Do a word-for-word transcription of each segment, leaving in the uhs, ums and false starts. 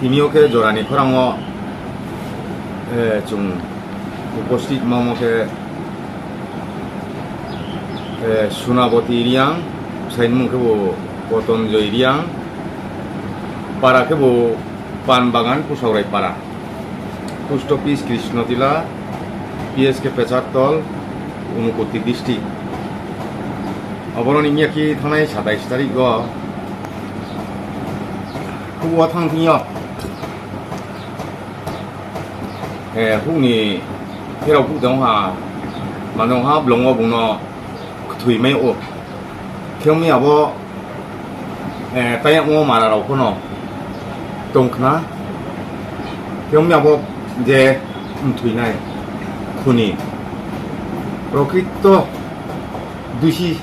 Tini yo khe jora ni khorang wo, eh, chung uposthit mamo khe, eh, Sunaboti Reang, bsai ni mung khebu Kotonjoy Reang, para khebu Pan Bagan, Kusaurai para, post office Krishnotila, P S K Pechartol, Unakoti district. Aboro ni ya khe thanngnai satais tarik wo, houh wo thanng thing yo, eh, houh ni pherao houh tong ha, manong ha blong wo bung no kthoi mai ou. Khe ong mi abo, eh, taiyamo mara rao pho no tong khna. Khe ong mi abo je mthoinai khuni, prokrito dusi,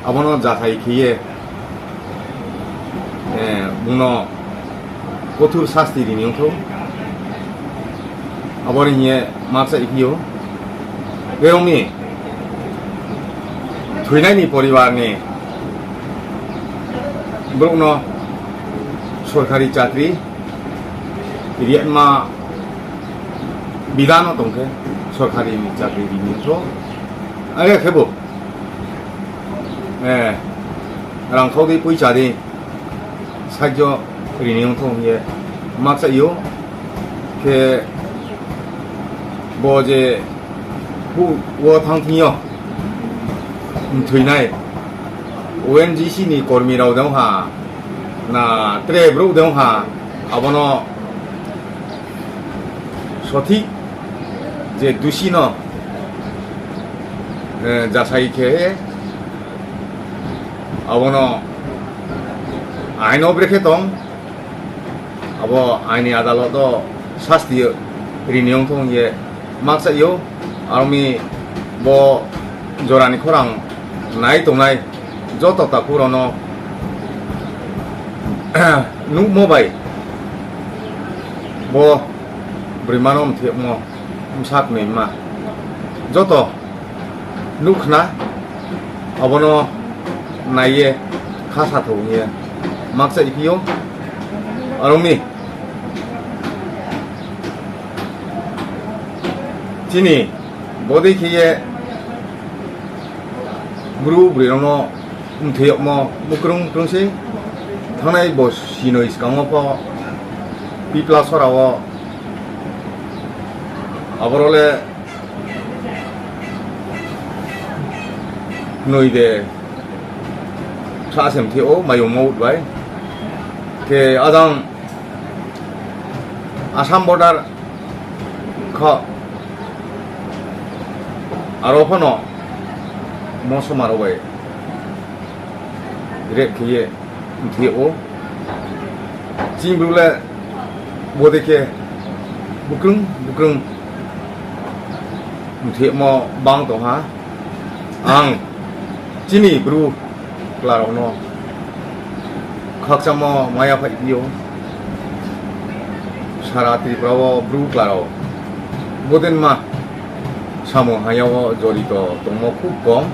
abo no jasai khe ye, eh, bung no kothur sasti ri ni ong thou. Abo ni hing ye ma kchaih phi ou. Khe ong mi, thoinai ni poribar ni brouh no sorkari chakri ri yama bidhan no tong khe, sorkari ni chakri ri ni ong thou. Are khebu, eh, rangkhau di poicha di sahajyo ri ni ong thou hing ye ma kchaih ou. Khe bo je houh wo thanng thing yo mthoinai O N G C ni kormi rao de ong ha, na tre brouh de ong ha, abo no sothik je dusi no, eh, jasai khe, abo no ain no brekhe tong, abo ain ni adalot wo sasti ri ni ong thou hing ye ma kchaih ou. Aro mi bo jora ni khorang nai tongnai joto takhu rao no nuhmo bai bo broima no mthoimo, bsa knoima joto nuh khna, abo no nai ye kha sa thou hing ye ma kchaih phi ou. Aro mi chini bodei khe ye Bru broi rao no mthoi yagmo mukrung krung sei. Thanngnai bo sinoi skang wo pho Pipla sora wo aboro le noi de sa se mthoi ou mayungmo ut bai. Khe ajang Assam border kho, aro pho no mosoma rao bai rape khe ye mthoi yag ou. Chini Bru le bodei khe bukrung bukrung mthoi yagmo bang tong ha. Ang chini Bru chla rao no khakchangmo mai ya phaiphi ou. Sara Tripura wo Bru chla rao bodei ma samung hamya wo jorito tongmo khub kom.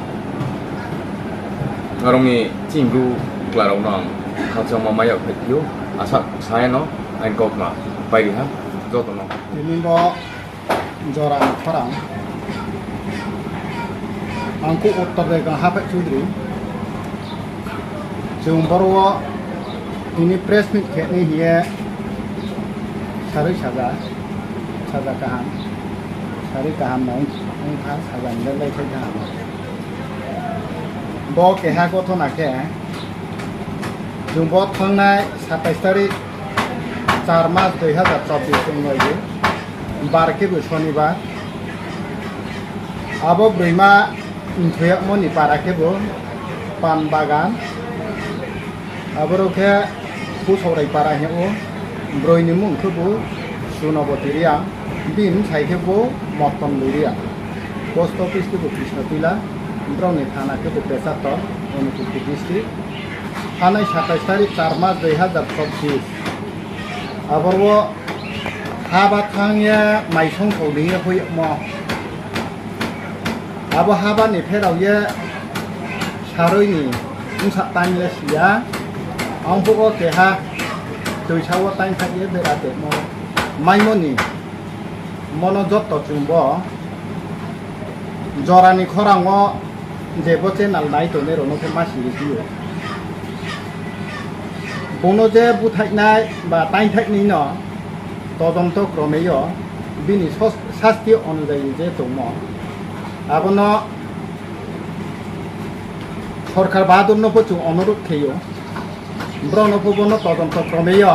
Aro mi chini Bru chla rao no ang khakchangmo mai ya phaiphi ou. Asa sa ye no aini kautma pai ri ha joto no. Tini bo jora ni khorang. Ang khe Uttar Degong Haphaih Chudri. Chung boro wo tini press meet khe nai hing ye sarui saja, saja kaham, sarui kaham no ong, ong kha, saja ni le lai thai kaham. Bo keha gothona khe, chung bo thanngnai satais tarik, char mas dui hazar chobbish ong noi di, bar khebu sonibar. Abo broima mthoi yagmo ni para khebu Pan Bagan. Aboro khe Kusaurai para hing ou, broi ni mung khebu Sunaboti Reang, bini bsai khebu Moton Boi Reang. Post office khebu Krishnotila, brao ni thana khebu Pechartol, Unakoti district. Thanngnai satais tarik, char mas dui hazar chobbish. Aboro wo haba thanng ye maisong sao dei ye hoih yagmo. Abo haba ni pherao ye sarui ni bsa tang le si ya. Ang phuh wo keha Toisa wo taingthaih ye bera temo maimo ni, mono joto chung bo jora ni khorang wo je bo channel nai tongnai rao no khe ma siri phi ou. Bung no je búthaihnai ba taingthaihnai no todonto krome yo bini sos-, sasti onujayi je tongmo, abo no Sorkar Bahadur no pho chung onurodh khe ou. Brao no pho bo no todonto krome yo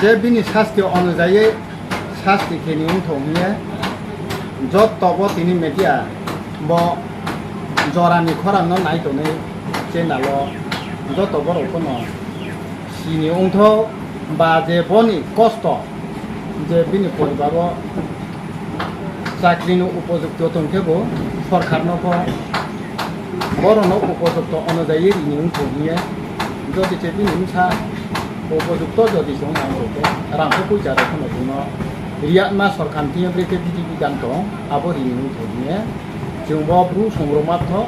je bini sasti onujayi sasti khe ni ongthou hing ye joto bo tini media bo jora ni khorang no nai tongnai channel wo joto borao pho no si ni ongthou ba je bo ni kosto je bini poribar wo chakri no upojukto tong khe bo sorkar no pho borao no upojukto onujayi ri ni ongthou hing ye, jodi se bini bsa upojukto jodi se ong nang rao khe rang pho poicha rao pho no bung no riyatma sorkar ni thing yo brekhe bidi bidan tong abo ri ni ongthou hing ye, chung bo Bru Songrongma Mthoh,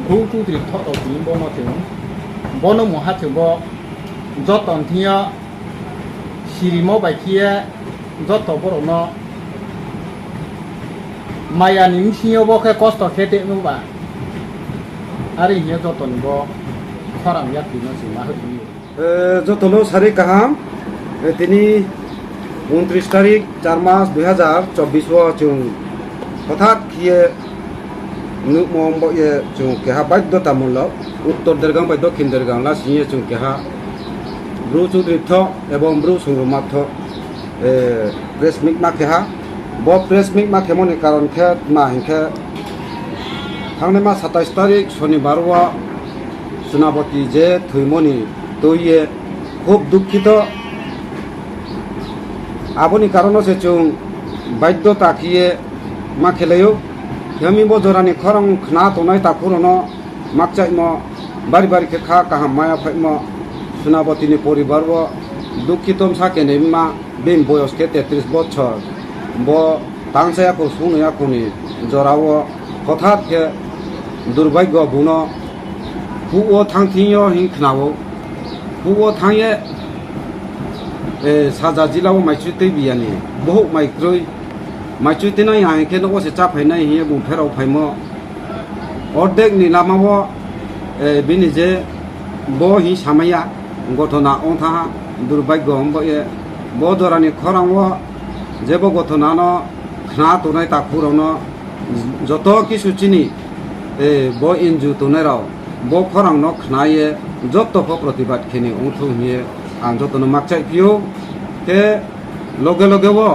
Bru Chudri Mthoh rao tini bo no chung, bo no mungha chung bo joto ni thing yo sirimo bai khe ye joto borao no maya ni bsing yo bo khe kosto khe tongmo ba. Are hing ye joto ni bo khorang yakri no chung ma hoih ou. Eh, joto no sari kaham. Eh, tini ঊনত্রিশ তারিখ, চার মাস দুই হাজার চব্বিশ wo chung hothat khe ye nuhmo bo ye chung keha baidyotamulok, uttor Dergang bai dokhin Dergang lasing ye chung keha Bru Chudri Mthoh ebong Bru Songrongma Mthoh, eh, press meet ma khe ha. Bo press meet ma khemo ni karon khe tma hing khe, thangnaima সাতাইশ তারিখ Sonibar wo Sunaboti je thoimo ni tui ye khub দুঃখিত. Abo ni karon no se chung baidyota khe ye ma khelai ou. Khe mi bo jora ni khorang khna tongnai takhu rao no makchaihmo, bari bari khe kha kaham maya phaihmo, Sunaboti ni poribar wo দুঃখিত bsa kenoi ma, bini boyos khe তেত্রিশ বছর. Bo tangsa yakho, sungnoi yakho ni jora wo hothat khe দুর্ভাগ্য bung no huh wo thanng thing yo hing khna ou. Huh wo thanng ye, eh, Saja jila wo maichui tui biya ni, bohouh mai kroi, maichui tuinai ya hing khe nouh wo se cháphainai hing ye bung pherao phaimo. Ordek ni lama wo, eh, bini je bo hing samai ya, gothona ong thanng ha, দুর্ভাগ্য hing bo ye, bo jora ni khorang wo je bo gothona no khna tongnai takhu rao no joto kisu chini, eh, bo N G O tongnai rao bo khorang no khna ye joto pho প্রতিবাদ khe ni ongthou hing ye ang joto no makchaihphi ou. Khe loge loge wo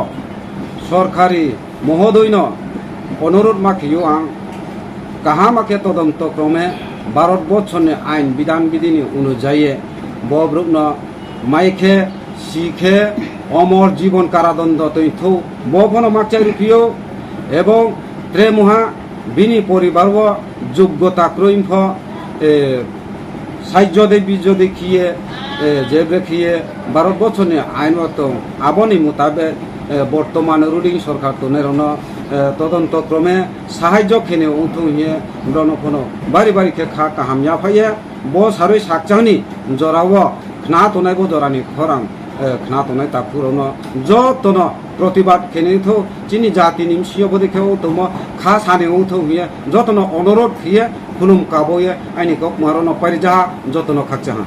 sorkari mohodoi no onurodh ma khe ou ang, kaham khe তদন্ত ক্রমে Bharatvarsha ni ain বিধান বিধি ni অনুযায়ী bo brouh no mai khe, si khe, অমর জীবন কারাদণ্ড toingthou, bo pho no makchaih ri phi ou, ebong tre mungha bini poribar wo যোগ্যতা kroi pho, eh, সাহায্য de bijodi khe ye, eh, je bre khe ye Bharatvarsha ni ain wo tong, abo ni মোতাবেক, eh, বর্তমান ruling sorkar tongnai rao no, eh, তদন্ত ক্রমে সাহায্য khe ni ongthou hing ye brao no pho no bari bari khe kha kaham ya phai ye, bo sarui sakchang ni jora wo khna tongnai bo jora ni khorang, eh, khna tongnai takhu rao no joto no প্রতিবাদ khe ni thou, chini jati ni bsing yo bodei khe ong tongmo kha sa ni ongthou hing ye joto no onurodh khe ye khulum kabo ye aini kaukma rao no pairi ja ha, joto no khakchang ha.